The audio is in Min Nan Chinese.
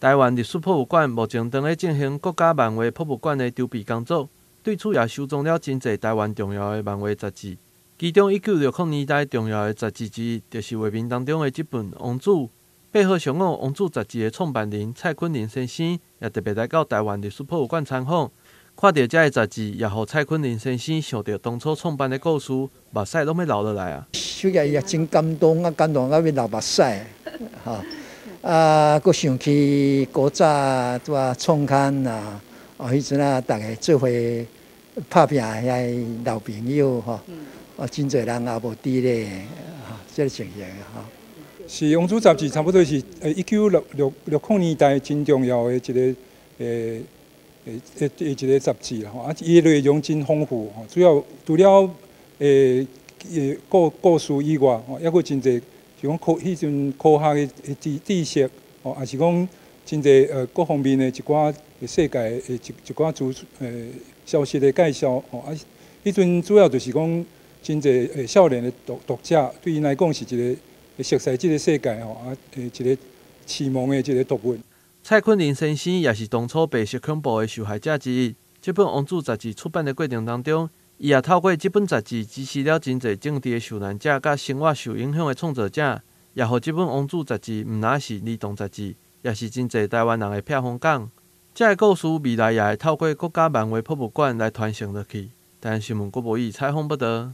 臺灣歷史博物館目前正咧進行國家漫畫博物館的籌備工作，對此也收藏了真濟臺灣重要的漫畫雜誌。其中1960年代重要的雜誌之一，就是畫面當中的這本《王子》。八號上午，《王子》雜誌的創辦人蔡坤林先生也特別來到臺灣歷史博物館參訪，看著這个雜誌，也予蔡坤林先生想著當初創辦的故事，目屎攏欲流落來啊！小個也真感動啊，感動到欲流目屎，吼！啊，閣想起古早拄仔創刊啊，哦，彼陣啊，逐家做伙拍拚遐老朋友吼，哦，真濟人也無佇咧，吼，這个情形吼。是《王子》雜誌，差不多是1960年代真重要的一个一個雜誌啦吼，啊，伊的內容真豐富吼，主要除了故事以外，吼，猶閣真濟是講彼陣科學的知識，吼，也是講真濟各方面的一寡世界的一寡資消息的介紹，吼，啊，彼陣主要就是講真濟少年的讀者對𪜶來講是一個熟悉這个世界吼，啊，一個啟蒙的一個讀物。蔡坤林先生也是當初白色恐怖的受害者之一。這本《王子》雜誌出版的過程當中，伊也透過這本雜誌支持了真濟政治的受難者，佮生活受影響的創作者，也予這本《王子》雜誌毋但是兒童雜誌，也是真濟臺灣人的避風港。這个故事未來也會透過國家漫畫博物館來傳承落去。台灣新聞郭博義採訪報導。